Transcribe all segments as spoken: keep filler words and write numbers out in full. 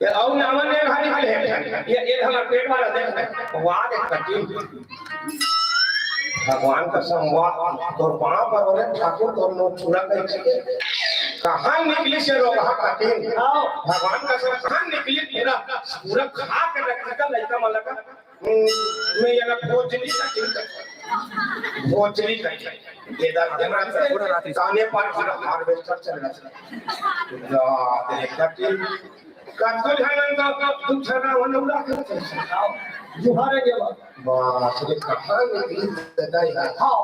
अउ नावा ने भारी भारी हे। ये, ये हमर पेट वाला देख ले। वाह रे कटिन। भगवान कसम, वाह। तोर पाँव पर हो रे ठाकुर, तोर नोच छुरा कहे छे। कहाँ निकली से रोगहा कटिन? हाँ। भगवान कसम, कहाँ निकली पूरा, पूरा खा के रख दिस लइका मन ला। हम्म, मैं येला भोजली कटिन कहूँ। भोजली कटिन। ये दर पूरा रात काने पर पूरा harvester चल रहा है। रात रे कटिन। कतको झन का दुख झन होने उड़ा के जुहारे के बाद। बाप रे, कहाँ निकली दादा यार। हाँ।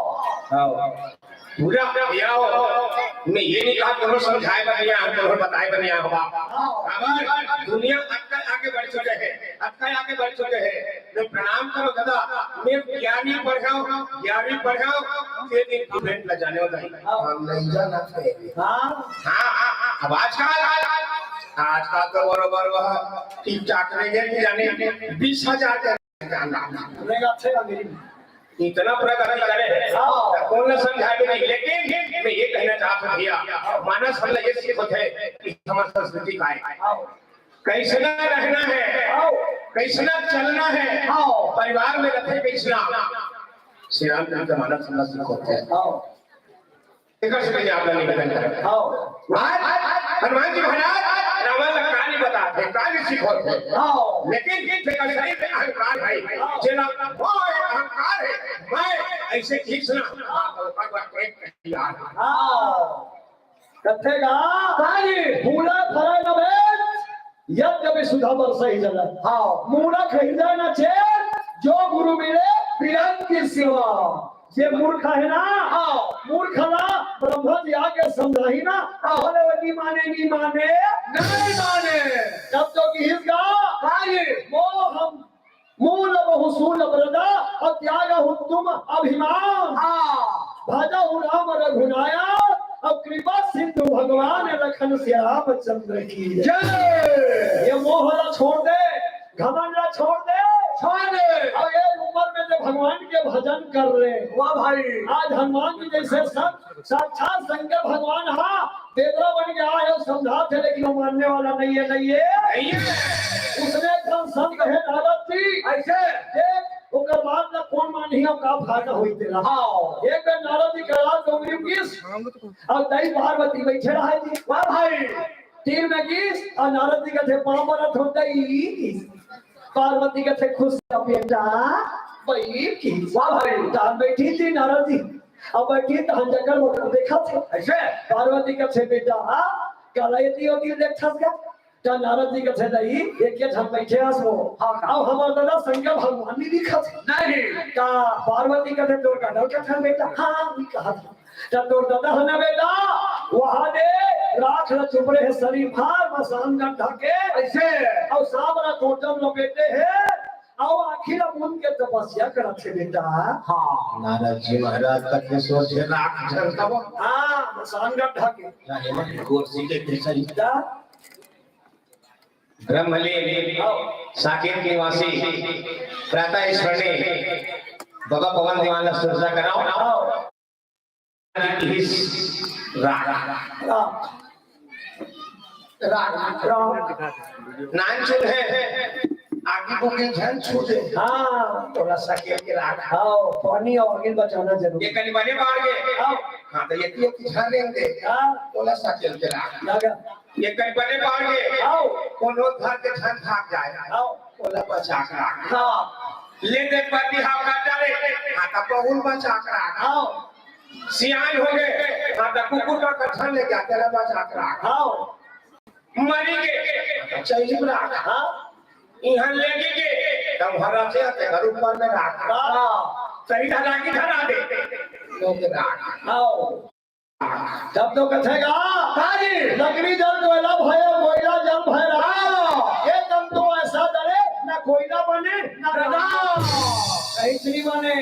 हाँ। पूरा भैया हो, मैं ये नहीं कहा तुम्हें समझाए बनिया, तुम्हें बताए बनिया होगा। अगर दुनिया अतका आगे बढ़ चुके हैं, अतका आगे बढ़ चुके हैं, मैं प्रणाम करो दादा, मैं ग्यारहवीं पढ़ा हूँ, ग्यारहवीं पढ़ा हूँ, ये दिन event ला जाने होता है। हम नहीं जाना थे। हाँ। हाँ, हाँ, हाँ, अब आजकल, आजकल तो बरोबर वह TikTok में ये नहीं जाने, बीस हजार के इतना प्रगति करे हे, हाँ। त कोन ला समझाबे नहीं, लेकिन मैं ये कहना चाहत हूँ भैया, मानस हमला ये सीखत हे कि हमर संस्कृति का हे, हाँ। कइसना रहना हे, हाँ। कइसना चलना हे, हाँ। परिवार में रहे कइसना, श्री रामचंद्र मानस हमला सीखत हे। हाँ। एकर से पहले आपका निवेदन करें। हाँ। आज हनुमान जी महाराज रावण ला कहानी बताते, कहानी सिखाते। हाँ। लेकिन जेकर शरीर में अहंकार है, हाँ। जेला वो है अहंकार है, मैं ऐसे खींचना, हाँ। भगवान एक यार। हाँ। कथे गा, कहानी। फूला फरा न भेद, यद्यपि सुधा बरसहि जल। हाँ। मूरख हृदय न चेत, जो गुरु मिले बिरंग सिवा। जे मूर्ख हे ना, हाँ। मूर्ख ला ब्रह्मा जी आके समझाही ना, हाँ। बोले वो नहीं माने, नहीं माने। नहीं माने। तब तो किहिस गा, हाँ जी। मोह हम मूल बहु सूल ब्रज, अउ त्यागहु तुम अभिमान। हाँ। भजहु राम रघुनायक, अउ कृपा सिंधु भगवान लखन श्याम चंद्र की जय। जय। ये मोह ला छोड़ दे, घमंड ला छोड़ दे। छोड़ दे। अउ ये उम्र में जो भगवान के भजन कर ले। वाह भाई। आज हनुमान जी जैसे संत साक्षात शंकर भगवान हा, देवता बन के आए हे, समझात हे, लेकिन वो मानने वाला नहीं है, नहीं है। नहीं है। उसने एकदम संत हे नारद जी। ऐसे? देख, ओकर बात ला कौन मानही अउ का फायदा होई तेला। हाँ। एक बेर नारद जी कैलाश डोंगरी गिस, अउ दाई पार्वती बैठे रहे जी। वाह भाई। तीर में गिस, अउ नारद जी कथे पाँव परत हों दाई। पार्वती कथे खुश रह बेटा, बैठ। वाह भाई। तहान बैठी जी नारद जी। अब बैठी तहान जकर मोकर देखत हे। ऐसे? पार्वती कथे बेटा, काला एती ओती देखथस का? त नारद जी कथे दाई, एके झन बैठे हस वो। हाँ। अब हमर दादा शंकर भगवान नहीं दिखत हे। नहीं। त पार्वती कथे तोर दादा कथे बेटा, हाँ, नहीं कहत हे। त तोर दादा हे ना बेटा, वहाँ दे राख ला चुप रहे शरीर भार मसान गड्ढा के। ऐसे? अउ सांप ला टोटम लपेटे हे, अउ आँखी ला मूंद के तपस्या करत हे बेटा। हाँ। नारद जी महाराज कथे सोचे राख झन तब। हाँ, मसान गड्ढा के। जाने मन कुर्सी के पीछे। जा। ब्रह्मलीन, साकेत निवासी, प्रातः स्मरणी, बाबा पवन दीवान ला सुरता कराओ। हाँ। राग। राग। राग। राग। नानचुन हे, आगी बुगी झन छू दे। हाँ, तोला सकेल के राग। हाँ, पानी अउ आगी बचाना जरूरी। ये कनी बने बाढ़ गे। हाँ। हाँ, त ये तो झन रेंग दे। हाँ। तोला सकेल के राग। लगा। ये कनी बने बाढ़ गे। हाँ। कोनो घर के झन भाग जाए। हाँ। ओला बचा के राख। हाँ। ले दे पति हा काटा रे, हाँ, त बहू ल बचा के राख। हाँ। सियान हो गे, हाँ, त कुकुर का कत्थन ले जा, तेला बचा के राख। हाँ। मरी गे, त चैली में राख। हाँ। इहाँ लेगे गे, त वहाँ रखे, तेकर ऊपर में राख। हाँ। सही धरा की धरा दे, लोग राख। हाँ। तब तो कथेगा, हाँ जी। लकड़ी जल कोयला भय, कोयला जल भय राख। हाँ। ये तन तो ऐसा जले, ना कोयला बने, ना राख। राख। कहीं नहीं बने।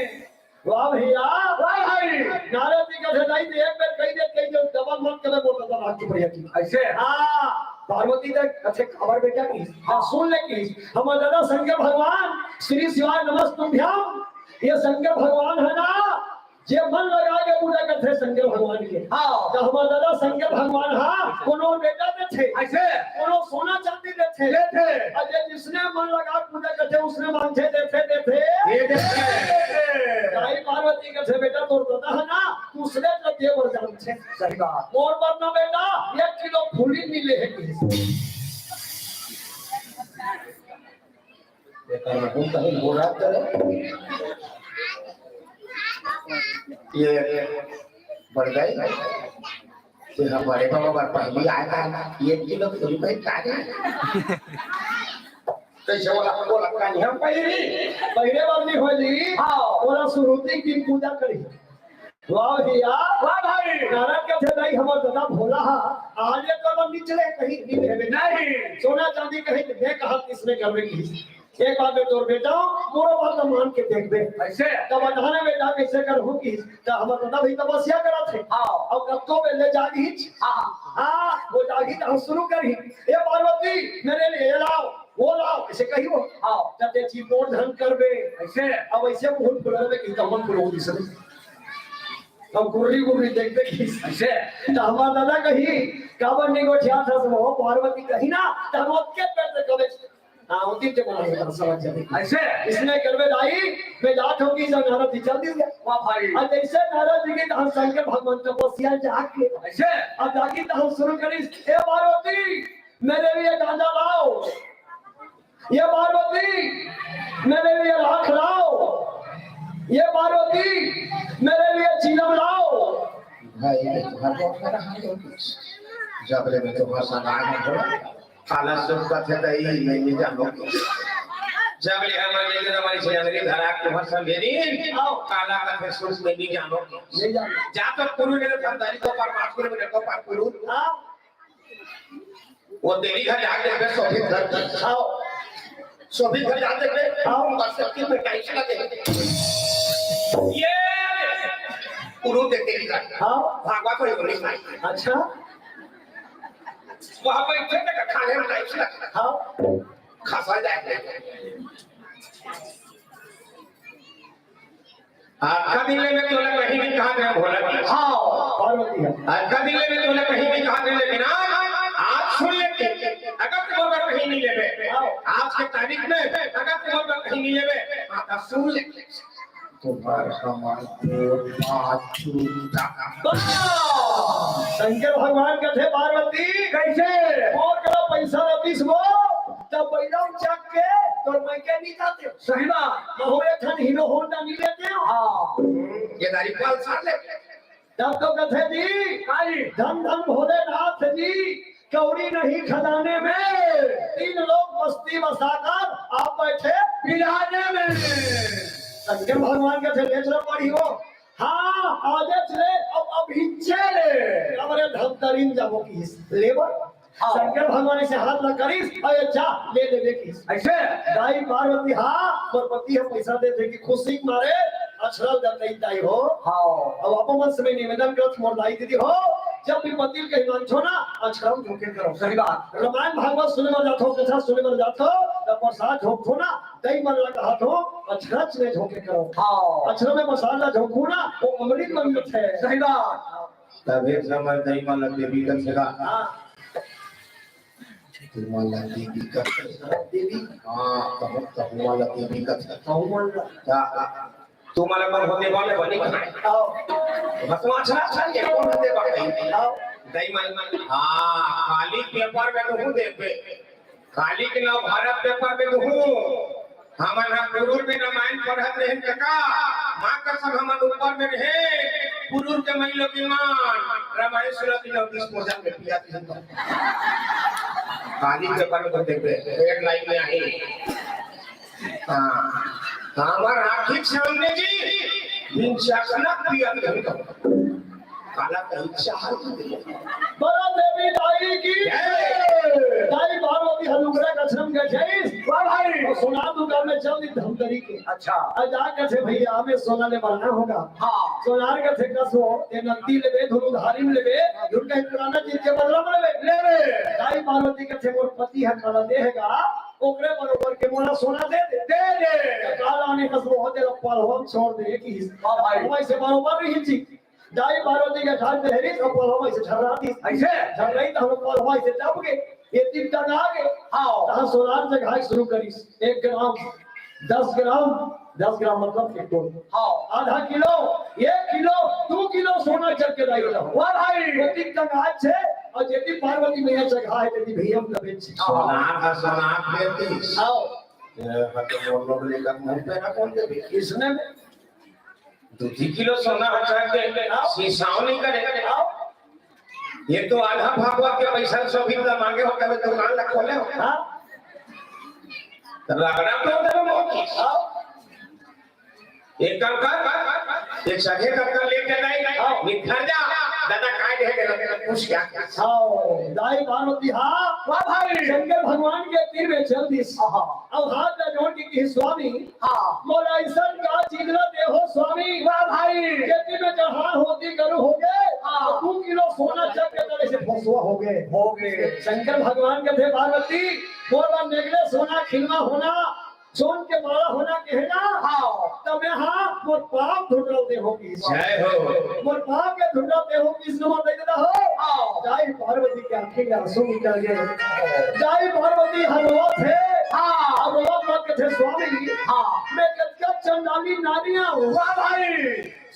वाह भैया। वाह भाई। नारद जी कथे, नहीं तो एक बेर कही दे, कही दे, डबल मत करे, बोल दादा, राख चुप रहिया की। ऐसे? हाँ। पार्वती दे कथे, खबर बेटा की। हाँ, सुन ले की। हमर दादा शंकर भगवान, श्री शिवाय नमस्तुभ्यम। ये शंकर भगवान हे ना, जे मन लगा के पूजा करथे शंकर भगवान के, हाँ। त हमर दादा शंकर भगवान ह कोनो बेटा देथे, अइसे? कोनो सोना चांदी देथे, देथे। अउ जे जिसने मन लगा के पूजा करथे, उसने मांगथे, देथे, देथे। ये देथे। दाई पार्वती कथे, "बेटा, तोर दादा ह ना, दूसरे ल दे बर जानथे।" सही बात। मोर बर ना बेटा, एक किलो फूली मिले हे किसी। एकर रहू कहीं बोला करे। ये बढ़ गई। ये हम बड़े बाबा पर पहली आए था, ये किलो फूल भाई का रे? कैसे बोला, बोला, कानी हम पहिरी, पहिरे वाली हो जी। हाँ। बोला, सुरुती की पूजा करी। वाह भैया। वाह भाई। नारद कथे, "दाई, हमर दादा भोला हा, आज ये तो निचले कहीं नहीं रहबे। नहीं। सोना चांदी कहीं नहीं, मैं कहा किसने करबे की। एक बात मैं तोर बेटा, मोरो बात ला मान के देखबे।" अइसे? तब अनहाने बेटा कइसे करहूँ की, त हमर दादा भी तपस्या करत हे। हाँ। अउ कतको बेले जागही। हाँ। हाँ, वो जागही त हम शुरू करही। "ए पार्वती, मेरे लिए ये लाओ, वो लाओ," अइसे कही वो। हाँ। तब ते चितौड़ धन करबे। अइसे? अब अइसे मुहूर्त बुलावे की तमन को लोग दिसबे। अब गुर्री गुर्री देखबे की। अइसे? त हमर दादा कही, "काबर नहीं गोठियाथस वो?" पार्वती कही ना, त हम ओतके पेट से कबे, हाँ, ओती के बना समझ जाबे। अइसे? इसने करबे दाई, मैं जात हूँ कि जब नारद जी चल दिया। वाह भाई। अब जैसे नारद जी के त हम शंकर भगवान तपस्या जाके। अइसे? अब जाके त हम शुरू करी, "ए पार्वती, मेरे लिए गांजा लाओ। ये पार्वती, मेरे लिए लाख लाओ। ये पार्वती, मेरे लिए चीलम लाओ।" भाई, ये तुम्हारा बहुत बड़ा हाल हो गया। जब ले मैं तुम्हारा संग आया हूँ, काला सुख कथे दाई, मैं नहीं जानों। जब ले हम नहीं, हमारी से अंग्रेज धरा के तुम्हारा संग दे दी, काला कथे सुख मैं नहीं जानों। नहीं जानों। जा तो पूर्व मेरे धन दाई को पर पाँच किलोमीटर को पर पूर्व। हाँ। वो तेरी घर जाके देखबे, शोभित घर। हाँ। शोभित घर जाके देखबे, हाँ। बस सबकी पे टाइल्स लगे। ये गुरु दे तेरी घर। हाँ। भागवा कोई नहीं। अच्छा। वहाँ पे इतने तक खाने में टाइल्स लगे। हाँ। खसा जाए। अतका दिन ले मैं तोला कहीं नहीं कहा गया भोला जी। हाँ, पार्वती है। अतका दिन ले मैं तोला कहीं नहीं कहा गया, लेकिन आज, आज सुन ले के, अगर तू मोर बर कहीं नहीं लेबे, हाँ। आज के तारीख में अगर तू मोर बर कहीं नहीं लेबे, हाँ, तो सुन ले। तुम्हार हमार गोड़ हाथ छूटा। शंकर भगवान कथे पार्वती, कैसे? मोर करा पैसा रतिस वो, तब बैलम चक के तोर मइके नहीं जाते। सही बात। महू एक ठन हीरो होंडा नहीं लेते हो। हाँ। ये गाड़ी पाल साल ले। तब तो कथे जी, आई। धन धन भोलेनाथ जी, कौड़ी नहीं खजाने में, तीन लोग बस्ती बसाकर आप बैठे पिराने में। शंकर भगवान कथे, "ले चलो पढ़ी हो।" हाँ, आजे चले, अब अभी चले। हमरे धमतरी में जाबो किहिस लेबर। हाँ। शंकर भगवान से हाथ ला करिस, अरे जा, ले ले, ले किहिस। ऐसे? दाई पार्वती, हाँ, मोर पति ह पैसा देथे कि खुशी के मारे अछरम दतई दाई हो। हाँ। अब आप मन से मैं निवेदन करत मोर दाई दीदी हो, जब भी पति ल कहीं मांगथो ना, अछरम झोंके करो। सही बात। रामायण भागवत सुने बर जाथो, कथा सुने बर जाथो, तब प्रसाद झोंकथो ना, दई मन ला कहाथो, अछरच में झोंके करो। हाँ। अछरम में प्रसाद ला झोंकू ना, वो अमृत बन जाथे। सही बात। तब एक समय दई मन ला देवी कथे गा। हाँ। तुमन ला देवी कथे। देवी? हाँ, तब, तब तुमन ला देवी कथे। तुमन ला? का? तुमन ला मन हो देवा में बनी खाए। आओ। भस्माछरा छन के कौन देवा कहीं? आओ। दई मन, हाँ, खाली पेपर में तो हूँ देबे। खाली के नवभारत पेपर में तो हूँ। हमन ह पुरूर में रामायण पढ़त रहेन कका, माँ कसम हमन ऊपर में रहे, पुरूर के मई लोग ईमान, रामायण सुनत रहिन, disposal में पिया दिहिन। खाली पेपर में तो देखबे, एक लाइन में आही। हाँ, हमर आँखी के सामने जी, बिन चखना पिया दिहिन। काला कहीं चाहत नहीं। बोलो देवी दाई की। जय। दाई पार्वती हलुगरा कछरम के जय। वाह भाई। और सोनार दुकान में चल दी धमतरी के। अच्छा। आज आ कथे भैया, हमें सोना ले बनना होगा। हाँ। सोनार कथे कसो, ते नकदी लेबे, धुन उधारी में लेबे, धुन कहीं पुराना चीज के बदला में लेबे। लेबे। दाई पार्वती कथे मोर पति है काला देहगा, ओकरे बरोबर के मोला सोना दे दे। दे दे। काल आने हस वो होते ला पलवा म छोड़ दे कि हिस-, वाह भाई। पलवा से बरोबर रही जी। दाई पार्वती के ठाट में हरिस और पलवा में से झर्रा दिस। ऐसे? झर्रा ही तो हम पलवा से दब गए। ये तीन टंगा गए। हाँ। तहाँ सोनार जगह शुरू करिस। एक ग्राम, दस ग्राम, दस ग्राम मतलब एक तोल। हाँ। आधा किलो, एक किलो, दो किलो सोना चढ़ के दाई रहा। वाह भाई। ये तीन टंगा छे और ये तीन पार्वती मैया जगह है, ये तीन भैया में बेच। सोनार का सोनार बेच। हाँ। ये हर तो लोग लेकर मुंह पे ना कौन दे? इसने दू तीन किलो सोना ह चढ़ के सिसाव नइ करे। ये तो आधा भागवत के पैसा ल सोभित ला मांगे हो, तबे दुकान ला खोले हो। हाँ। त रगड़ा तो देवे मोती। हाँ। एक काम कर, ये चढ़े तक कर लेके नहीं, हाँ। निखर जा, दादा काय दे दे, पूछ क्या? हाँ, दाई पार्वती, हाँ। वाह भाई। शंकर भगवान के तीर में चल दिस। हाँ। अब हाथ में जोड़ के कही, स्वामी, हाँ। मोला अइसन का चीज ला देहो स्वामी। वाह भाई। खेती में जहाँ होती गरु हो गए, हाँ। तो दू किलो सोना चढ़ के तले से फसुआ हो गए। हो गए। शंकर भगवान कथे, पार्वती, मोला नेगले सोना खिलवा होना, सोन के माला होना कहे ना, हाँ। तब मैं, हाँ, मोर पाप धुंडल देहो की। जय हो। मोर पाप के धुंडल देहो की, इसने मोर दे देता हो। हाँ। दाई पार्वती के आंखें के आंसू निकल गए। दाई पार्वती हरवत हे। हाँ। अब रोवत मत कथे स्वामी। हाँ। मैं कतका चंडाली नारियां हूँ। वाह भाई।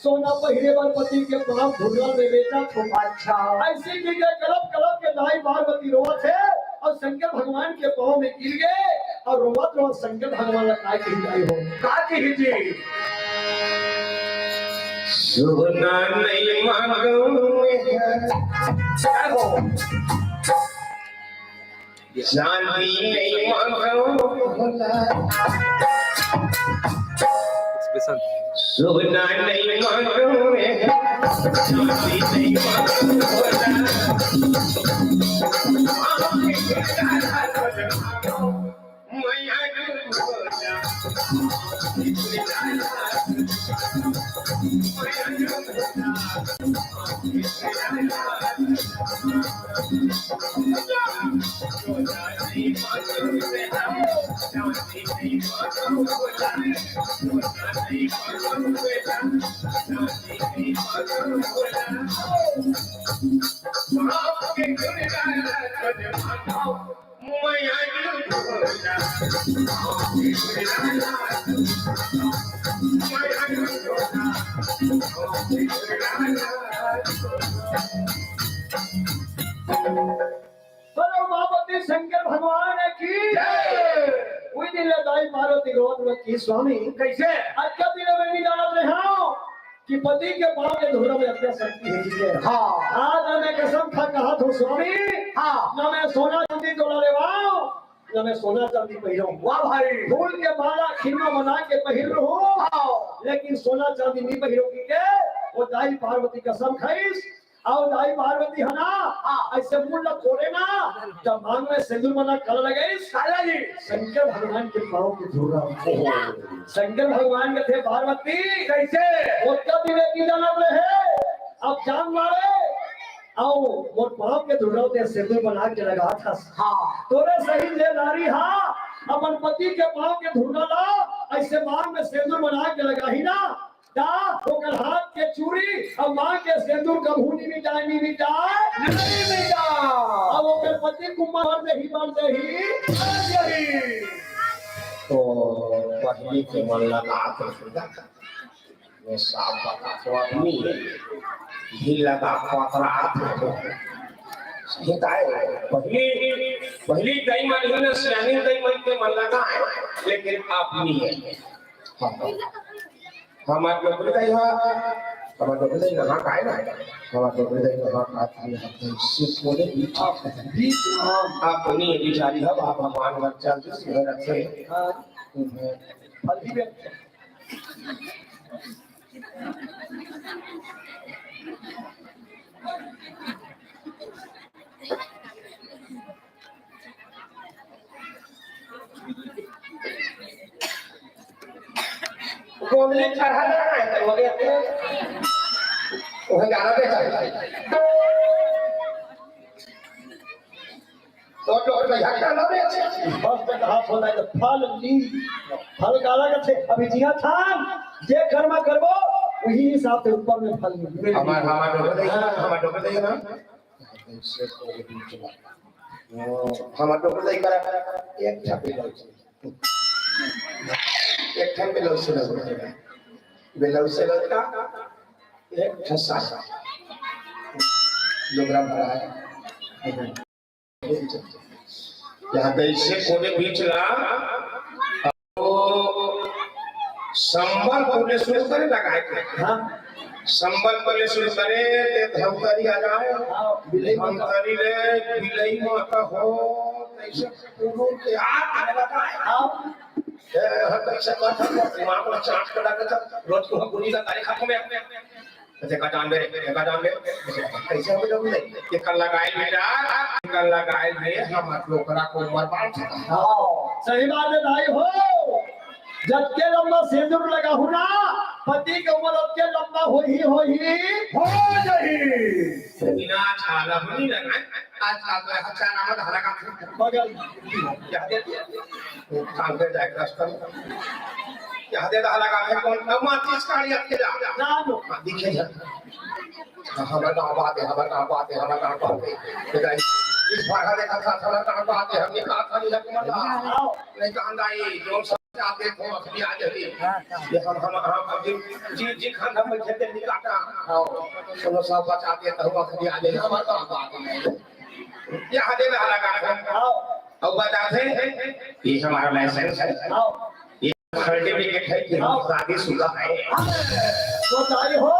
सोना पहिरे बर पति के पाँव धुर्रा में बेचा थो। अच्छा। ऐसे की के कलप कलप के दाई पार्वती रोवत हे और शंकर भगवान के पाँव में गिर गए और रोवत रोवत शंकर भगवान ला काय कही दाई हो। का कही जी? सोना नहीं मांगो मैं। चांदी नहीं मांगो भोला। सोना नहीं मांगो मैं, चांदी नहीं मांगो भोला। मैया रे भोला। बोलो उमापति शंकर भगवान की जय। उही दिन ले दाई पार्वती रोवत रोवत कही, स्वामी, कैसे? अतका दिन मैं नहीं जानत रहे हूँ कि पति के पाँव के धुर्रा में अतका शक्ति हे जी के। हाँ। आज मैं कसम खा कहत हूँ स्वामी, हाँ। ना मैं सोना चांदी तोला लेवाऊँ, ना मैं सोना चांदी पहिरहूँ। वाह भाई। फूल के माला खिलवा बना के पहिर रहूँ, हाँ। लेकिन सोना चांदी नहीं पहिरहूँ कहि के वो दाई पार्वती कसम खाइस। अउ दाई पार्वती हे ना, हाँ। अइसे मुड़ ला खोले ना, त मांग में सेंदुर बना काला लगाइस। काला जी। शंकर भगवान के पाँव के धुर्रा। ओहो। शंकर भगवान कथे पार्वती, कैसे? ओतका दिन की जानत रहे, अब जान मारे, अउ मोर पाँव के धुर्रा ते सेंदुर बना के लगाथस। हाँ। तोरे सही जे नारी हा, अपन पति के पाँव के धुर्रा ला, अइसे मांग में सेंदुर बना के लगाही ना, त ओकर हाथ के चूड़ी अउ मांग के सेंदुर कभू नहीं मिटाय, नहीं मिटाय, नहीं मिटाय। अब ओकर पति कुमार नहीं बन जाही, बन जाही। तो पहिली के मन लगा तो सुधा, मैं साफ बता तो आदमी है, भी लगा पकड़ा तो सही ताय। पहिली, पहिली दाई मन ही ना, सियानी दाई मन के मन लगा है, लेकिन आदमी है। हाँ। हमार डोकरी दाई हा, हमार डोकरी दाई नहा काय ना, हमार डोकरी दाई नहा काय, खाली हाथ में सिर्फ बोले, बीच में, बीच में। आप तो नहीं है, बिचारी, हम आप भगवान घर चल के सुबह रखे। हाँ। हम्म। फल भी बेचते हैं। गोंदली चढ़ा लगा है, तो बोले, "वह गाना दे चल।" और डोकरी दई हर का ना बेच। बस तो कहा होता है तो फल ली। फल काला कथे? अभी जिया था, जे कर्मा करबो, वही हिसाब से ऊपर में फल मिले। हमार, हमार डोकरी दई, हाँ। हमार डोकरी दई ना। हमार डोकरी दई करा एक ठा पिलाऊ से। एक ठा पिलाऊ से लगा। पिलाऊ से लगा। एक ठा सासा। डोकरा भरा है। यहाँ पे इससे कोने बीच ला, तो संबलपुर ले शुरू करे लगाए के। हाँ। संबलपुर ले शुरू करे, ते धमतरी आ जाए। हाँ, बिलई माता। धमतरी ले बिलई माता हो, तैसे पूरू के आ, आने लगाए। हाँ। ए, हम तैसे माता को दिमाग में चाट के लगा था, रोज को हम पूरी का तारीख हाथों में। अच्छा, एका डाल दे, एका डाल दे। कैसे हम लोग नहीं? एका लगाए बेटा, एका लगाए बे, हम डोकरा के उमर बांट सकता। हाँ, सही बात है भाई हो। जतके लंबा सेंदूर लगाहू ना, पति के उमर ओतके लंबा होही, होही। हो जाही। बिना छाला भी नहीं लगा। आजकल तो यहाँ चारा में धारा का बगल। क्या दे दिया? काम पे जाए रास्ता में। यहाँ दे धारा का है कौन? अब माचिस काढ़ी अकेला। ना लो। हाँ, दिखे जा। हाँ, हमारा गाँव बात है, हमारा गाँव बात है, हमारा गाँव बात है। तो गाइस, इस बार देखा था, हमारा गाँव बात है, हमने कहा था, नहीं, हमारा गाँव। नहीं, कहाँ दाई, जो सब जाते थे, अखनी आ जाते। ये हम, हम, हम, हम, जी, जी, जी, खान हम खेते नहीं काटा। हाँ। सुनो, सब बचाते तो हम अखनी आ जाए, हमारा गाँव बात है। ये हदे में हला का है। हाँ। अब बताते हैं, ये हमारा लाइसेंस है। हाँ। ये सर्टिफिकेट है कि हम हाँ। शादीशुदा है। हाँ। तो ताई हो,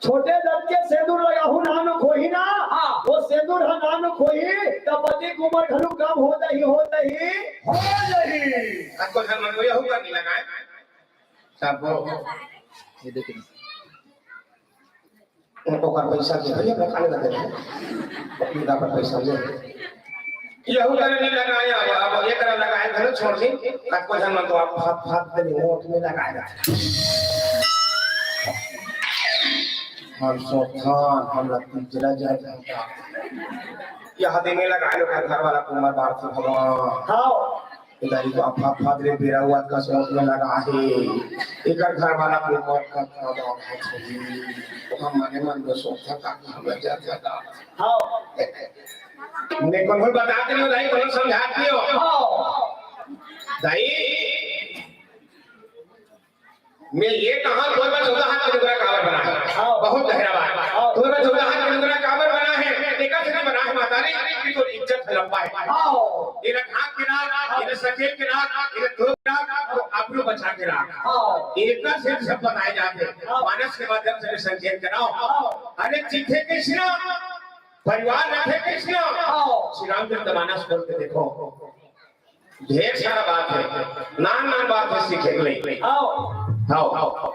छोटे दत के सेंदूर लगाहू नान खोही ना, हाँ। वो सेंदूर ह नान खोही, त पति के उमर घलो कम हो जाही, हो जाही। हो जाही। अब कुछ हम लोग यहू कर नहीं लगाए। तब वो ये देखिए। ओकर पैसा दे, भैया, मैं खाने लगे हैं। इनका पर पैसा ले। यहू करे नहीं लगाए, अब, अब ये करे लगाए, घरे छोड़ दी। कतको झन मन तो आप हाथ, हाथ दे, वोट में लगाए रहते। हम सोचथन, हम लगती जरा जाए। यहाँ दे में लगाए लो, घर वाला कुमार बार से भगवान। हाँ। इधर ही तो आप हाथ, हाथ रे बेरा हुआ का सोच में लगा है। एकर घर वाला कुमार का खा जाओ। हम मने मन में सोचथन का हम लग जाते हैं। हाँ। मैं कौन बता दे दाई, कौन समझा दियो। हाँ। दाई, मैं ये कहा, तोर बर चौदह हाथ के नुकरा काबर बना है? हाँ। बहुत गहरा बात। हाँ। तोर बर चौदह हाथ के नुकरा काबर बना है? देखा से बना है, माता रे, कि तोर इज्जत हड़प्पा है। हाँ। ये रखा के राख, ये सकेल के राख, ये धोख राख, तो आबरू बचा के राख। हाँ। ये इतना से सब बताए जाते हैं। हाँ। मानस के माध्यम से भी संकेत कराओ। हाँ। अरे, चीखे कृष्णा, परिवार रखे कृष्णा। हाँ। श्री रामचंद्र मानस बोल के देखो, ढेर सारा बात है, नान नान बात है सीखे के लिए। आओ। आओ।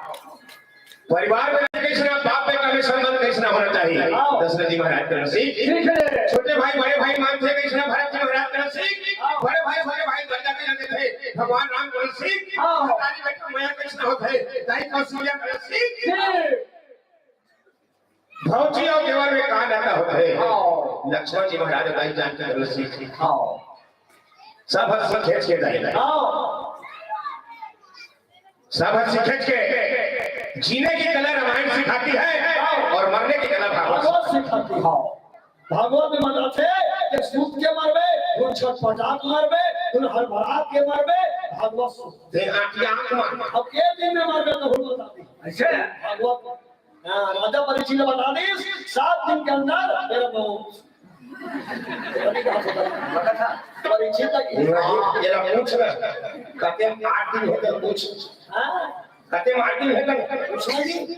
परिवार में कैसना, बाप बेटा में संबंध कैसना होना चाहिए। आओ। दशरथ जी महाराज के रसीद। ठीक है। छोटे भाई बड़े भाई मानथे कैसना, भरत जी महाराज के रसीद। आओ। बड़े भाई छोटे भाई दर्जा के रखे थे, भगवान राम के रसीद। आओ। महतारी बेटा मया कैसना होते, दाई कौशल्या के रसीद। ठीक। भौजी अउ देवर में का नाता होथे? हाँ। लक्ष्मण जी महाराज दाई जान के बोले, सीख। हाँ। सब हंस खेच के जाए। हाँ। सब हंस खेच के। जीने की कला रामायण सिखाती है हाँ। और मरने की कला भागवत। भागवत सिखाती है। भागवत में बताथे कि सूत के मरबे, धुन छटपटा के मरबे, धुन हड़बड़ा के मरबे, भागवत सूत। ते आंखी आंख मार। अब के दिन में मरबे तो हम बताती। ऐसे? भागवत। हाँ, राजा परीक्षित ने बता दी, सात दिन के अंदर तेरा मौत। परीक्षित तक ये, ये पूछ रहा, कहते हैं, आठ दिन हो गए, पूछ। हाँ। कहते हैं, आठ दिन हो गए, पूछ नहीं।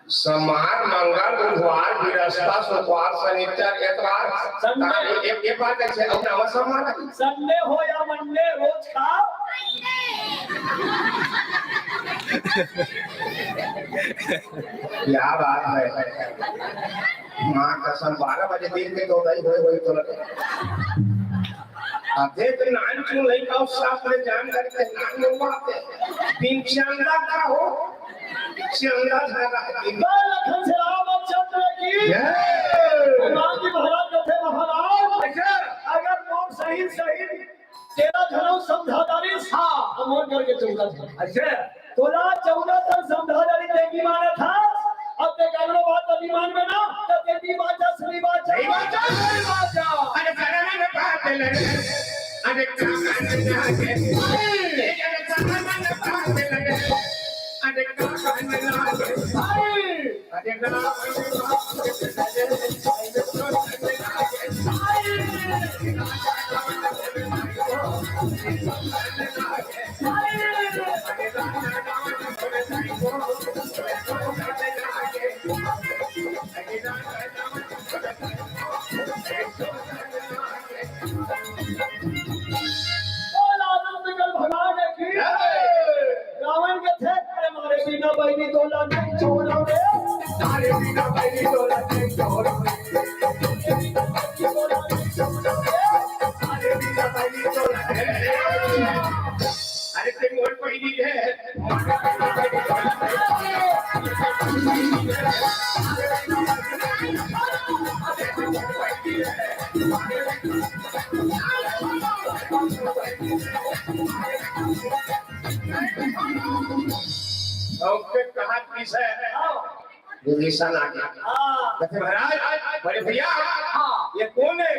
सोमवार, मंगल, बुधवार, बृहस्पति, शुक्रवार, शनिचर, एतवार, संडे। तारीख एक, एक बार कैसे, अब नवा सोमवार है। संडे हो या मंडे, रोज खाओ। क्या बात है। माँ कसम, बारह बजे दिन के तो गई, होए, होए, तो लगे। अब देख, नान क्यों नहीं खाओ, साफ में जान करके नान मंगवाते। बिन चंदा का हो, चंदा धारा है। जय लखन श्री रामचंद्र की। जय। हनुमान जी महाराज कथे, महाराज। सही, सही। तेरह झन समझा डारिस। हाँ। अउ मोर करके चौदह झन। अच्छा। तोला चौदह झन समझा डारिस, ते की मानत हस? अब ते काकरो बात नहीं मानबे ना, त ते दी बाचा, सही बाचा। सही बाचा, सही बाचा। अरे, करम में बात लगे। अरे, करम में बात लगे। अरे, करम में बात लगे। अरे, करम में बात लगे। अरे, बोल आनंद कर भगवान की। रावण के थे, अरे मारे बिना बहिनी तोला नहीं छोड़ा रे। मारे बिना बहिनी तोला नहीं छोड़ा रे। मारे बिना बहिनी तोला नहीं छोड़ा रे। अरे ते मोर बहिनी है। अउ फिर कहा किस है? विभीषण आ गया। हाँ। कहते, महाराज, बड़े भैया, हाँ। ये कौन है?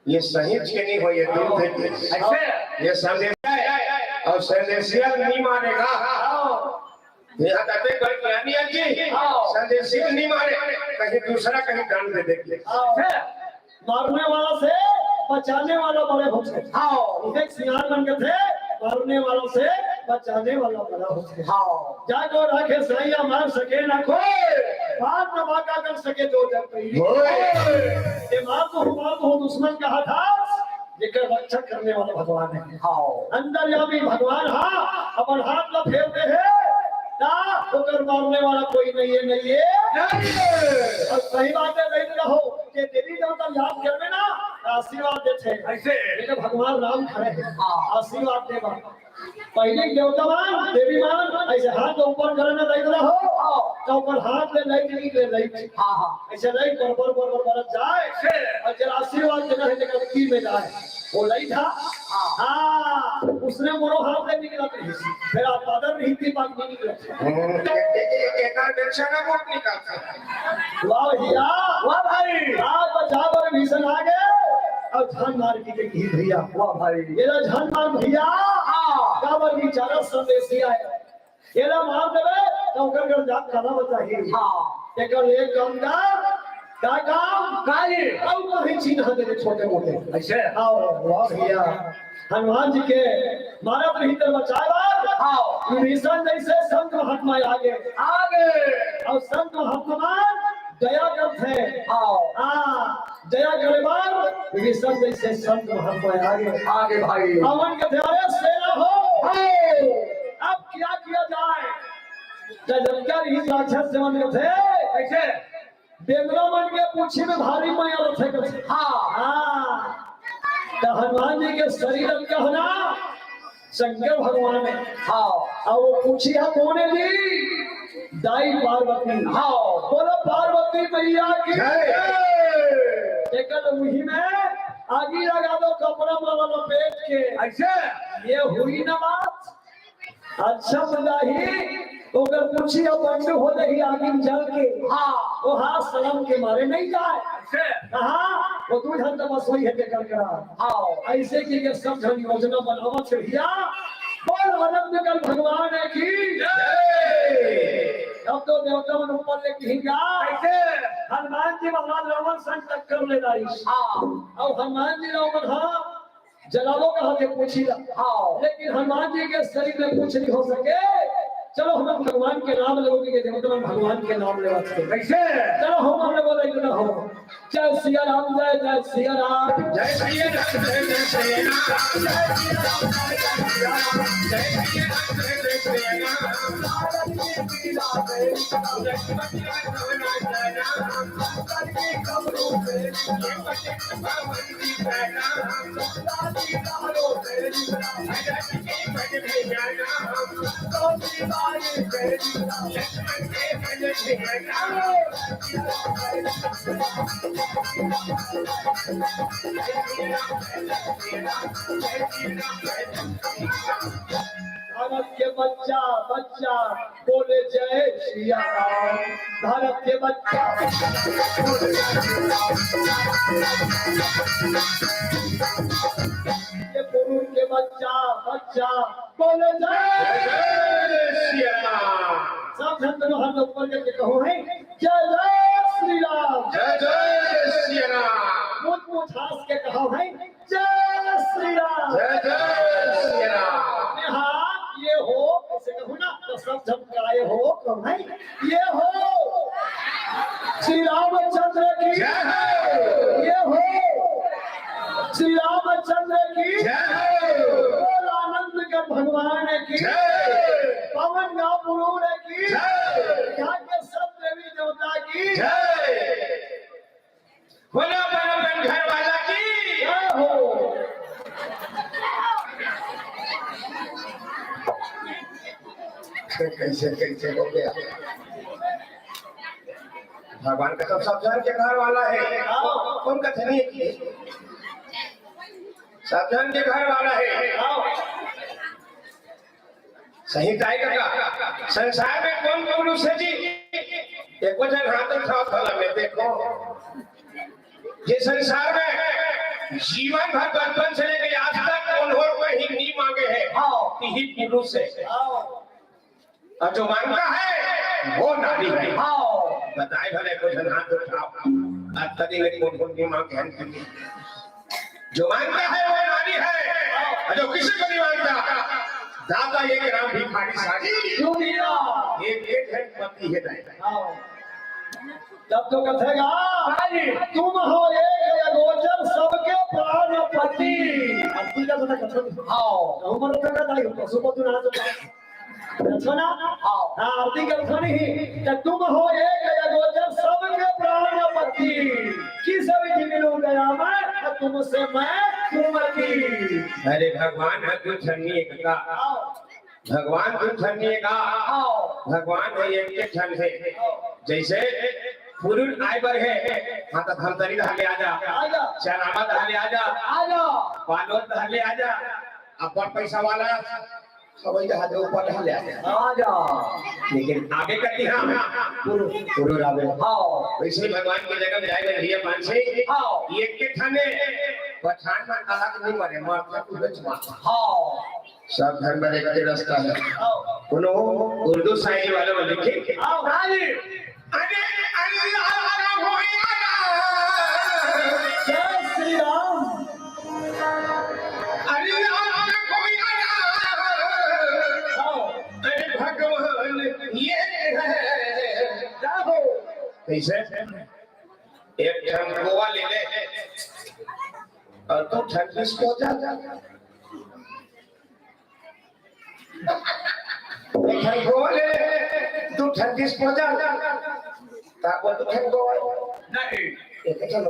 ये सही के नहीं हो, ये दूर है। अच्छा। ये संदेश है, अउ संदेशिया नहीं मानेगा। हाँ। यहाँ कहते, कर ज्ञानी है जी, हाँ। संदेशिया नहीं माने, कहीं दूसरा कहीं दान दे देंगे। हाँ। मारने वाला से बचाने वाला बड़े होथे। हाँ। एक सियान मन के थे, मारने वाला से बचाने वाला बड़ा होथे। हाँ। जा जो राखे सैया, मार सके ना कोई, बात न बाका कर सके जो जग पई। ओए। ये मार तो हूँ, मार तो हूँ, दुश्मन कहा था, जेकर रक्षा करने वाला भगवान है। हाँ। अंतर्यामी भगवान, हाँ, अपन हाथ ला फेरते हैं, ना, ओकर मारने वाला कोई नहीं है, नहीं है। नहीं है। अउ सही बात है, नहीं रहो, जे देवी देवता याद करबे ना, त आशीर्वाद देथे। ऐसे? ये तो भगवान राम खड़े हैं। हाँ। आशीर्वाद देवा। पहले देवता मान, देवी मान, ऐसे हाथ ऊपर करना, नहीं रहो। हाँ। तो ऊपर हाथ ले, लाइट निकले, लाइट। हाँ, हाँ। ऐसे लाइट बर, बर, बर, बर, बर जाए। ऐसे? अउ जरा आशीर्वाद देना है, तो गलती में जाए। वो लाइट था? हाँ। हाँ, उसने मोरो हाथ ले निकला, फिर आप बदल रही थी, बात नहीं निकला। हम्म, ए-, ए-, ए-, एकर अपेक्षा ना बहुत निकालता। वाह भैया, वाह भाई। आज बचाव बर भीषण आ गए अउ झन मार के देखी भैया। वाह भाई। ये ला झन मार भैया। हाँ। काबर बिचारा संदेशिया है। ये ला मार देवे, त ओकर घर जात खाना बचाही। हाँ। एकर एक काम कर, का काम? काली। अउ कहीं चिन्ह देवे छोटे मोटे। ऐसे? हाँ, वाह भैया। हनुमान जी के मारत रही त बचाए बर। हाँ। विभीषण जैसे संत महात्मा आगे। आगे। अउ संत महात्मा दया करथे। हाँ। हाँ, दया करे बर विभीषण जैसे संत महात्मा आगे। आगे भाई। रावण के प्यारे सेना हो। हाँ। अब क्या किया जाए? जब क्या रही राक्षस जवन के थे, कैसे? बेंदरा मन के पूछी में भारी मया रथे कथे। हाँ। हाँ। त हनुमान जी के शरीर कहना शंकर भगवान है। हाँ। अउ वो पूछी है, कौन है जी? दाई पार्वती। हाँ। बोलो पार्वती मैया की। जय। एकर उही में आगी लगा दो, कपड़ा माला लपेट के। ऐसे? ये हुई ना बात। अच्छा मजा ही, ओकर पूछी अब बंद हो जाही आगी में जल के। हाँ। वो हाथ शर्म के मारे नहीं जाए। ऐसे? कहा, वो दू झन तो बस वही है तेकर करा। हाँ। ऐसे की के सब झन योजना बनावत हे भैया। बोल आनंद कर भगवान की जय। अब तो देवता मन ऊपर ले कहीं जा। कैसे? हनुमान जी महाराज रावण संग टक्कर ले डारिस। हाँ। अब हनुमान जी रावण, हाँ, जलालो कहा के पूछी ला। हाँ। लेकिन हनुमान जी के शरीर में कुछ नहीं हो सके। चलो हम भगवान के नाम लेवो, के देवता मन भगवान के नाम लेवा थे। कैसे? चलो हम हमने बोला इतना हो। जय सिया राम, जय जय सिया राम। जय सिया राम, जय जय सिया राम। जय सिया राम, जय जय सिया राम। जय सिया राम, जय जय सिया राम। भारत के बच्चा, बच्चा बोले जय सिया राम। भारत के बच्चा, ये पुरुष के बच्चा, बच्चा बोले जय। जय सिया राम। सब झन दोनों हाथ ऊपर करके कहो है, जय जय श्री राम। जय जय सिया राम। मुझ मुझ हंस के कहो है, जय श्री राम। जय जय सिया राम। अपने हाथ ये हो, ऐसे कहूँ ना, तो सब झमकाए हो, तो भाई ये हो। श्री रामचंद्र की जय हो। ये हो। श्री रामचंद्र की जय हो। बोल आनंद के भगवान की जय। पवन गापुर की जय। यहाँ के सब देवी देवता की जय। बोलो, बोलो, अपन घर वाला की। जय हो। कैसे, कैसे हो गया? भगवान का सब, सब झन के घर वाला है। हाँ। कौन का धनी है? सब झन के घर वाला है। हाँ। सही ताई काका, संसार में कौन पुरुष है जी? एको झन हाथ उठाओ, भला मैं देखो। ये संसार में जीवन भर बचपन से लेके आज तक उन्होंने कहीं नहीं मांगे हैं। हाँ। यही पुरुष है। हाँ। और जो मांगता है, वो नारी है। हाँ। बताए भले, एको झन हाथ उठाओ। आज तक इन्हें कौन कौन नहीं मांगे हैं। जो मांगता है वो नारी है, और जो किसी को नहीं मांगता, दाता एक राम भिखारी सारी दुनिया। एक, एक है पति है दाई। हाँ। तब तो कथेगा, तुम हो एक अगोचर सबके प्राणपति। अब तू क्या पता कथन? हाँ। हम मरत का दाई हो, पशुपति ना जो अच्छा ना? हाँ। हाँ, आरती करथन ही, कि तुम हो एक अगोचर सबके प्राणपति। किस विधि मिलूं गया मैं, तुमसे मैं सुमति। अरे भगवान है दू झन नइ हे का? हाँ। भगवान दू झन नइ हे का? हाँ। भगवान है एक के झन है। हाँ। जैसे पुरुष आए बर है, हाँ तो धमतरी धर ले आजा, आजा। चनामा धर ले आजा, आजा। पालोद धर ले आजा। अब्बड़ पैसा वाला हवई जहाज ऊपर ढाल ले आवे। हाँ जा। लेकिन आगे कति हाँ, गुरु, गुरु रावे। हाँ। वैसे ही भगवान की जगह जाए में भैया मानसे। हाँ। ये के थाने पठान में अलग नहीं मरे, मारता तू बेच मारता। हाँ। सब धर्म में एक ही रास्ता है। हाँ। उन्हों उर्दू शायरी वाले में लिखे। हाँ, भाई। अरे अल्लाह का भोया। जय श्री राम। अल्लाह का भोया। हाँ। अरे भगवान ये है। क्या हो? कैसे? एक ठन गोवा ले ले और तू ठन डिस्पोजल। एक ठन गोवा ले ले, दू ठन डिस्पोजल। का बोल दू ठन गोवा? नहीं। एक ठन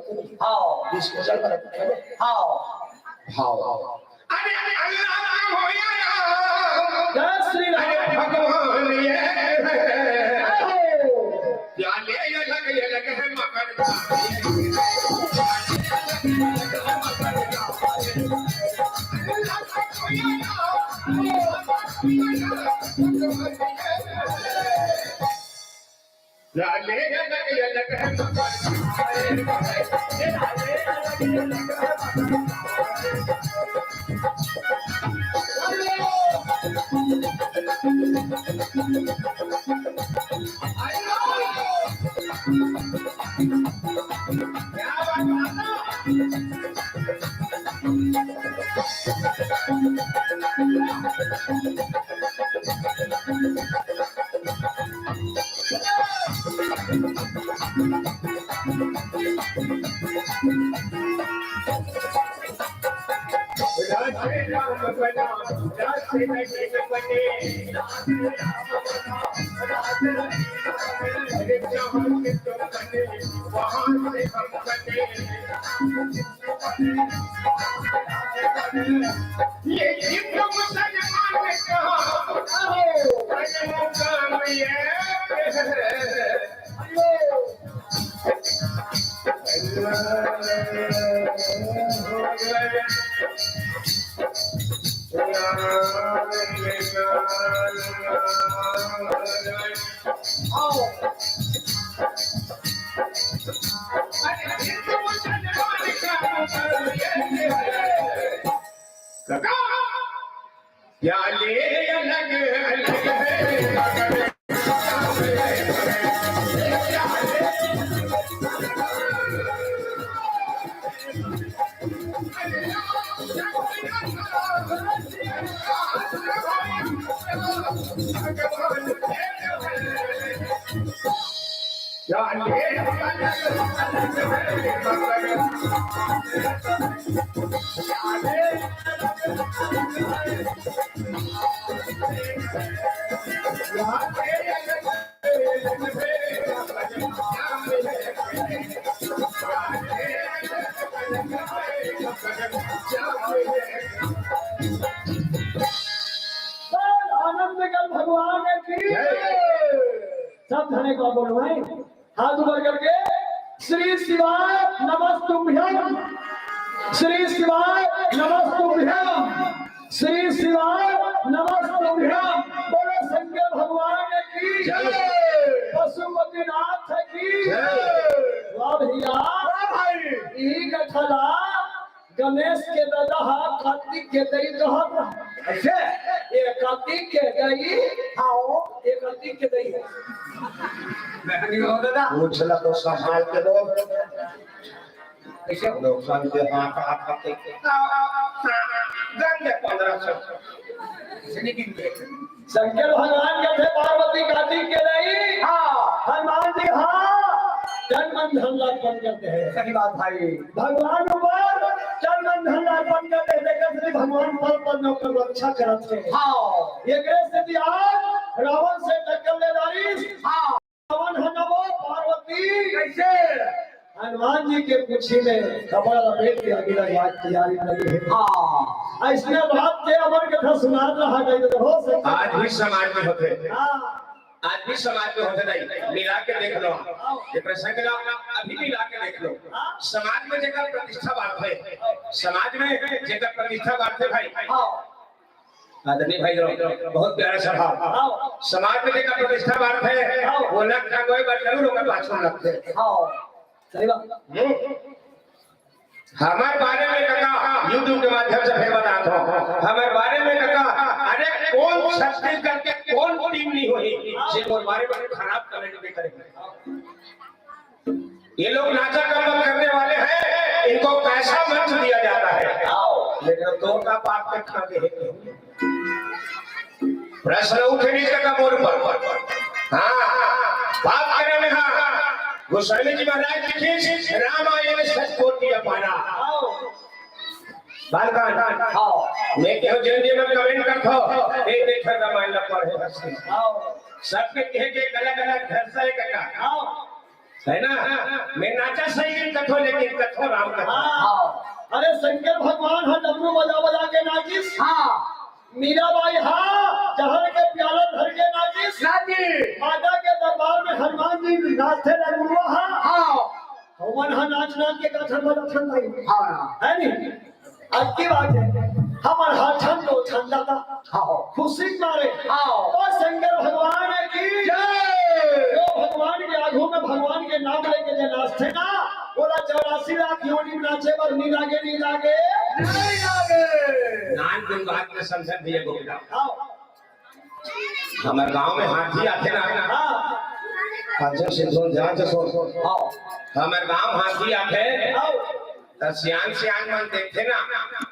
हाँ। डिस्पोजल वाला दू ठन। हाँ। हाँ। अरे, अरे, अल्लाह का भोया राम। जय श्री राम। अरे, भगवान ये है। आओ। या ले, ये लग, ये लग है मगर। राधे राम बना, राधे कृष्ण बने, राधे राम बना, राधे कृष्ण बने, जहाँ से तुम बने, वहाँ से हम बने। ये हिंदू मुसलमान में कहा, अरे मुकाम ये है। प्याले अलग अलग है। आनंद कर भगवान की। सब धने को बोलो भाई, हाथ ऊपर करके, श्री शिवाय नमस्तुभ्यम, श्री शिवाय नमस्तुभ्यम, श्री शिवाय नमस्तुभ्यम। बोलो शंकर भगवान की जय। पशुपतिनाथ की जय। वाह भैया। वाह भाई। ई कथा ला गणेश के ददा हा कार्तिक के दई कहत रहा। ऐसे? ये कार्तिक के दई, हाँ, ये कार्तिक के दई। नहीं हो दादा। पूछला तो संभाल के बोल। कैसे? लोग संग के हाथ, हाथ, हाथ, हाथ। आओ, आओ, आओ। हाँ, गंगे पन्द्रह सौ। ऐसे नहीं गिनते। शंकर भगवान के थे पार्वती कार्तिक के दई। हाँ। हनुमान जी, हाँ। तन मन धन ला अर्पण करते हैं। सही बात भाई। भगवान ऊपर तन मन धन ला अर्पण करते हैं। देखा श्री भगवान पल पल में ओकर रक्षा करत हैं। हाँ। एकरे से भी आज रावण से टक्कर ले डारिस। हाँ। रावण ह नवो पार्वती। कैसे? हनुमान जी के पूछी में कपड़ा लपेट के अभी तक आज तैयारी लगी है। हाँ। ऐसने बात के अमर कथा सुनात रहा जाए तो हो सकता है। आज भी समाज में होते हैं। हाँ। आज भी समाज में होते नहीं, मिला के देख लो। ये प्रसंग ला अभी मिला के देख लो। हाँ। समाज में जेकर प्रतिष्ठा बात है, समाज में जेकर प्रतिष्ठा बात है भाई। हाँ। आदरणीय भाई लोग, बहुत प्यारा सभा। हाँ। समाज में जेकर प्रतिष्ठा बात है, हाँ। वो लग का कोई बात जरूर होगा, पाछू लगते हैं। हाँ। सही बात। हम्म। हमारे बारे में कका, YouTube के माध्यम से फिर बताता हूँ। हमारे बारे में कका, अरे कौन छत्तीसगढ़ के कौन टीम नहीं हुई, जे मोर बारे में खराब कमेंट नहीं करेंगे। ये लोग नाचा कम करने वाले हैं, इनको कैसा मंच दिया जाता है? लेकिन तो का बाप के खा के है। प्रश्न उठे नहीं कका मोर पर। हाँ, बात करे में हाँ। गोस्वामी जी महाराज लिखिस, रामायण सत कोटि अपारा। बालकान, हाँ। मैं कहो जल्दी में कमेंट कर दो, एक एक रामायण पढ़े हंसी। हाँ। सबके कहे के अलग अलग घर से कका। हाँ। है ना? मैं नाचा सही कथो, लेकिन कथो राम कथा। हाँ। अरे शंकर भगवान ह डमरू बजा बजा के नाचिस। हाँ। मीराबाई हा जहर के प्याला धर के नाचिस। नाचिस। माता के दरबार में हनुमान जी नाचथे रघुआ हा। हाँ। हमन हा नाच नाच के कथन बजाथन भाई। हाँ। है नी? अतकी बात है, हमर हाथन तो छंदा था। हाँ। खुशी के मारे। हाँ। तो शंकर भगवान की जय। जो भगवान के आगू में भगवान के नाम लेके जे नाचथे ना, बोला चौरासी लाख योनि में नाचे बर नी लागे, नी लागे। नहीं लागे। नान गुन बात में समझन दिए गोविंदा। हाँ। हमर गांव में हाथी आथे ना। हाँ। पंचम सिंधु ध्यान से सुन। हाँ। हमर गांव हाथी आथे। हाँ। त सियान सियान मन देखथे ना,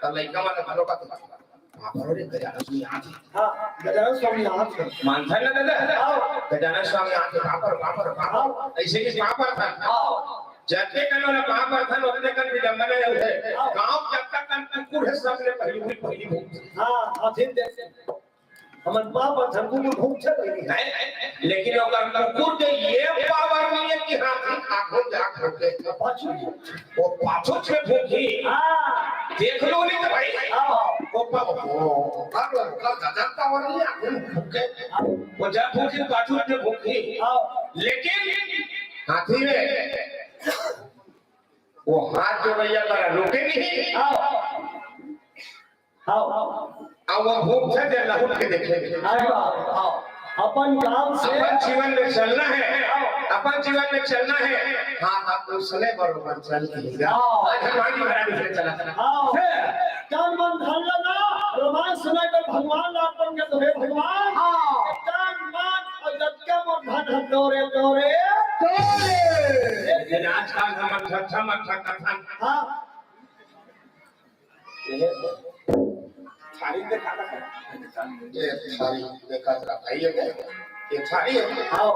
त लइका मन घलो कथे, "बाप रे, गजानन स्वामी आथे।" हाँ, गजानन स्वामी आथे। मानथन ना दादा? हाँ। गजानन स्वामी आथे, बापर, बापर, बापर। हाँ। ऐसे कि बापर था। हाँ। जते कनो ना बापर था, ओतने कन विडंबना हे। हाँ। गांव जब तक कन कुकुर हे, सबले पहली, पहली भूख। हाँ, हाथी देख। हमन पाप अथन कुकुर भूख छे भाई। नहीं, लेकिन ओकर कुकुर के ये पावर नहीं है कि हाथी आंखों जाग भूखे। पाछू। वो पाछू छे भूखी। हाँ। देख लो नहीं तो भाई। हाँ। वो पा-, वो, वो, वो, वो ज्यादा पावर नहीं है, आंखों भूखे। वो जा भूखी, पाछू छे भूखी। हाँ। लेकिन हाथी में वो हाथ जोड़इया करा रुके नहीं। हाँ। हाँ। अब वो भूख से दे लहुट के देखे। हाँ। हाँ। अपन काम से अपन जीवन में चलना है। हाँ। अपन जीवन में चलना है। हाँ, आप उसने बरोबर चल के जा। हाँ। आज हमारी महाराज से चला। हाँ। तन मन धन लगा, रोमांस सुनाई बर भगवान ला अपन के तो हे भगवान। हाँ। तन मन अउ जतका मोर धन ह तोरे, तोरे, तोरे। लेकिन आजकल हमर ठट्ठा मट्ठा कथन। हाँ। ये थारी देखा था। ये थारी देखा था। ये क्या? ये थारी है। हाँ।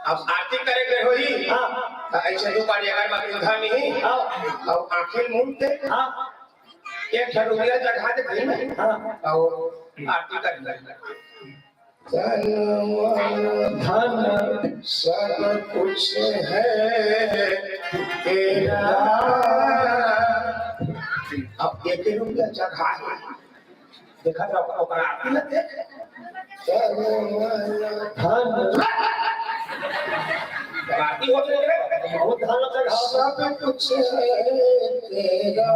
अब आरती करे के होई। हाँ। तो ऐसे दो बारी अगर बात उठा नहीं। हाँ। अब आंखें मूंद के। हाँ। एक ठन रुपया चढ़ा दे भाई में। हाँ। और आरती कर ले। तन मन धन सब कुछ है तेरा। अब एक रुपया चढ़ा दे। देखा तो ओकरा आरती न देख। तन मन धन। आरती होत रहे। बहुत धन चढ़ा। सब कुछ है तेरा।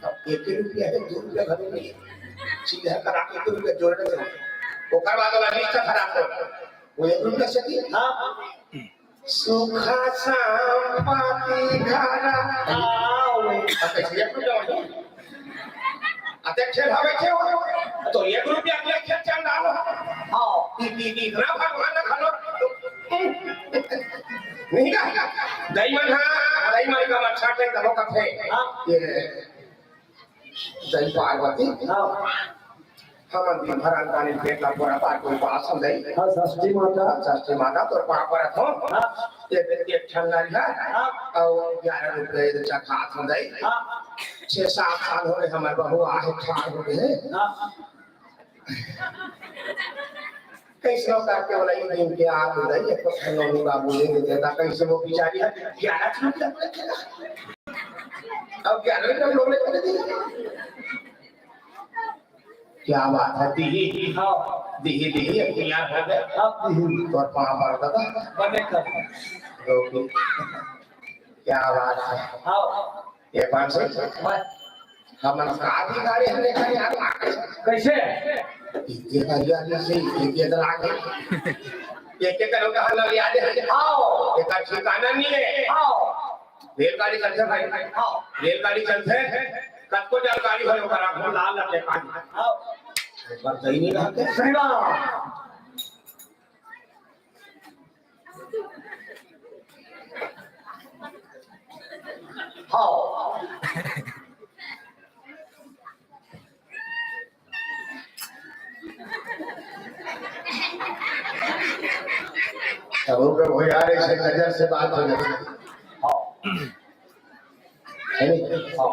अब एक रुपया है, दो रुपया घर में नहीं है। सीधा करा के एक रुपया जोड़ने से ओकर बाद वाला लिस्ट खराब हो। वो एक रुपया से की? हाँ। सुखा संपत्ति घरा। हाँ, वो। अब कैसे एक रुपया वही? अब देख, खेल हवे क्यों? तो एक रुपया अपने खेत चल डालो। हाँ। इ-, इ-, इतना भगवान ने खालो। नहीं का? दई मन, हाँ, दई मन का मच्छर नहीं तबो कथे। हाँ। ये दई पार्वती। हाँ। हमन दिन भर अनकानी पेट ला पूरा पार कोई पास हम दई। हाँ, षष्ठी माता। षष्ठी माता तोर पाँव परत हो। हाँ। ये, ये ठंडा लिहा। हाँ। और ग्यारह रुपये दे चखा हम दई। हाँ। छह सात साल हो गए हमर बहू आहे ठाड़ हो गए। हाँ। कैसनो करके वाला ये दिन के आ तो दई, एक तो नौनी बाबू ले देते ता, कैसे वो बेचारी है, ग्यारह रुपया। अब ग्यारह रुपया लोग लेते थे। क्या बात है, दिही, हाँ। दिही, दिही, अब तैयार हो गए। अब दिही। तोर पाँव परत दादा। बने कर। लोग, क्या बात है। हाँ। ये पाँच सौ। बस। हमन का अधिकारी हरे का यार लागे। कैसे? इतने हरियाली से इतने के लागे। एक एक करो का हल्ला याद है। हाँ। एक ठिकाना नहीं है। हाँ। रेलगाड़ी चलथे भाई। हाँ। रेलगाड़ी चलथे। कतको जन गाड़ी होय ओकर आगू लाल लगे कान। हाँ। एक बार सही नहीं रहते। सही बात। हाँ। अब वो कब हो यार, ऐसे नजर से बात हो जाती है। हाँ। है नहीं? हाँ।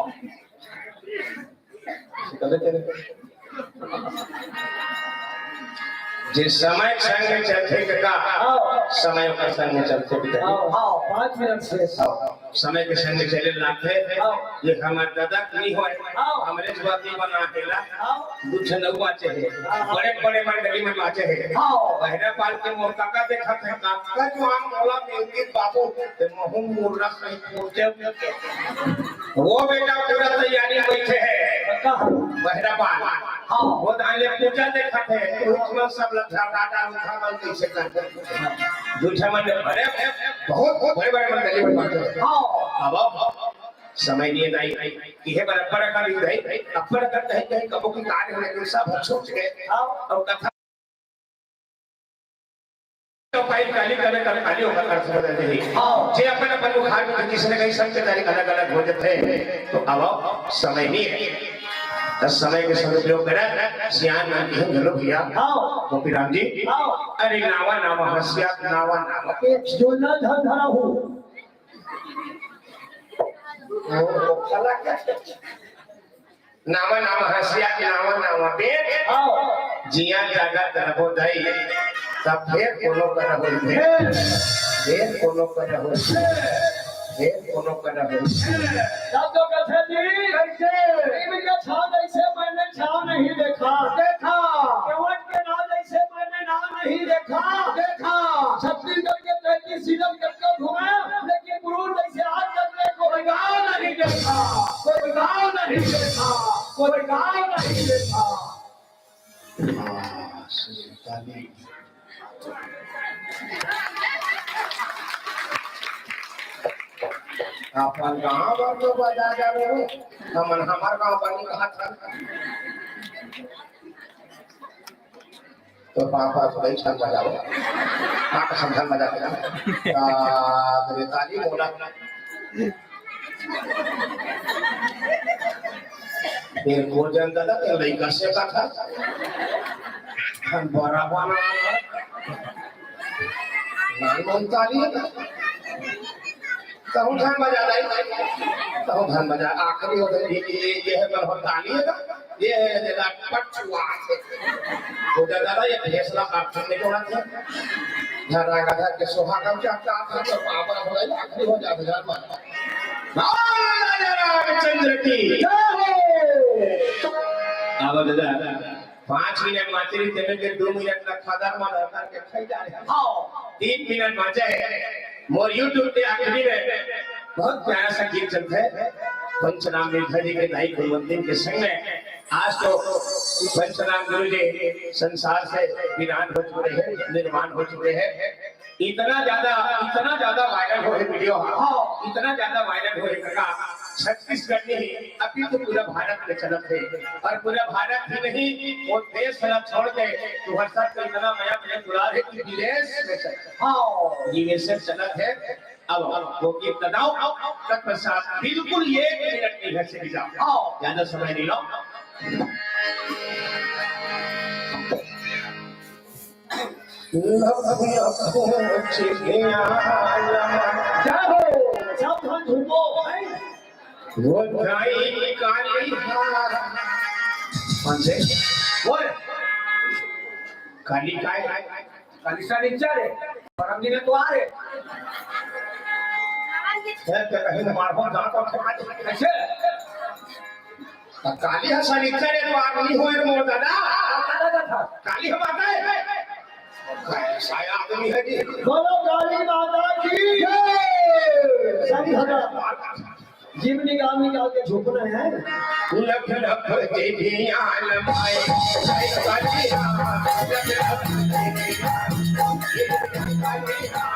जे समय के संग में चलथे कका, हाँ। समय ओकर संग में चलथे पिताजी। हाँ, हाँ, पाँच मिनट से। हाँ, समय के संग में चले लागथे। हाँ। ये हमर दादा के नहीं होय, हाँ। हमरे जुआ के बना देला। हाँ। दू ठन अउ बाचे हे, हाँ। बड़े बड़े मंडली में बाचे हे। हाँ। बहिरा पाल के मोर काका देखत हे, काका जो आम मोला मिलती बाबू, ते महू मुर्रा सही वो बेटा पूरा तैयारी बैठे है। बहिरा पाल। हाँ। वो धाले पूजा देखत है। तू इतना सब लठा टाटा उठा मन कैसे कर। दूसरा मन भरे, बहुत, बहुत बड़े, बड़े मंडली में बांटे। हाँ। अब, अब समय नहीं दाई, यह बराबर का नहीं दाई, अपर का कहीं, कहीं कबो की कार्य होने को सब छूट गए। हाँ। अब कथा तो पाई काली करे, तब काली ओकर अर्थ बदल जाही। हाँ। जे अपन अपन मुखार में जिसने कहीं सब के तारीख अलग अलग हो जाते हैं, तो अब समय नहीं है। तो समय के सदुपयोग करे, सियान नाम की हम घलो भैया। हाँ। गोपीराम जी। हाँ। अरे नावा नाम हंसिया, नावा नाम। एक जो ना धन धरा हो। वो, वो फला क्या? नावा नावा हंसिया के नावा नावा बेंत। हाँ। जिया जागत रहो दई, तब फेर कोनो कर हो भेंट। फेर कोनो कर हो भेंट। फेर कोनो कर हो भेंट। तब तो कथे जी, कैसे? प्रेम के छाव जैसे मैंने छाव नहीं देखा। देखा। केवट के नाव जैसे मैंने नाव नहीं देखा। देखा। छत्तीसगढ़ के तैंतीस जिलों में जब तक घूमे, लेकिन गुरु जैसे आज तक मैं लेता, कोई गाय नहीं लेता। हाँ, श्री काली। अपन गाँव बर तो बजा जावे हो, हमन हमर गाँव बर नहीं कहा था। तो पापा तो कई छन बजाओ, माँ का संघन बजा के ना। आ, तेरे ताली बोला। फिर को जन दादा के लइका से का था। हम बड़ा बना। नान मन ताली है ना। तहु धन बजा दाई, तहु धन बजा। आखिरी हो गई, ये, ये, ये है मन ताली है ना। ये है, ये ना पछुआ से। वो दादा, ये फैसला आप सामने को रख। घर आ गधा के सुहागम चाहता था, तो पापा हो गई, आखिरी हो जाता, जान मार। राम राजा रामचंद्र की जय हो। अब दादा, पाँच मिनट बाँचे रहिस, तेमे के दू मिनट ला खदर मदर करके खाई जा रहे। हाँ, तीन मिनट बाँचे हे। मोर YouTube पे आखिरी में बहुत प्यारा सा गीत चलता है, पंचराम निर्भय जी के दाई गुरुवंदन के संग में। आज तो पंचराम गुरु जी संसार से विरान हो चुके हैं, निर्वाण हो चुके हैं। इतना ज्यादा, इतना ज्यादा वायरल हो रहे वीडियो, हाँ, इतना ज्यादा वायरल हो रहे का छत्तीसगढ़ में ही अभी तो पूरा भारत में चलत है, और पूरा भारत ही नहीं, वो देश वाला छोड़ के तुम्हारे साथ तो इतना मया मया दुलार है कि विदेश में चलत है। हाँ, विदेश में चलत है। अब वो गीत बताओ, तत्पश्चात बिल्कुल एक मिनट नहीं है, चली जाओ। हाँ, ज्यादा समय नहीं लो। लखो लखो चिड़िया लमा। क्या हो? सावधान घूमो। वो काली काली। कौन से? ओए। काली काय? काली शनिचर है। परम दिन तो आ रहे। है तो कहीं मार हो, दांत और खा दे। कैसे? त काली ह शनिचर ए तो आदमी होय रे मोर दादा। काली ह माता हे। कैसा आदमी है जी? बोलो काली माता की जय। सही भगवान। जीव निकाल निकाल के झोंकना है। लख लख देवी आलम आए, जय काली माँ। लख लख देवी आलम आए, जय काली माँ।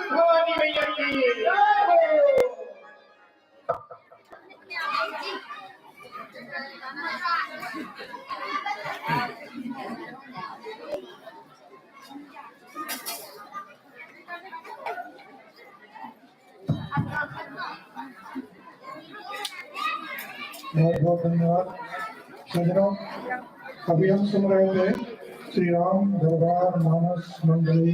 भवानी मैया की जय हो। बहुत बहुत धन्यवाद। सज्जनों, अभी हम सुन रहे थे श्री राम दरबार मानस मंडली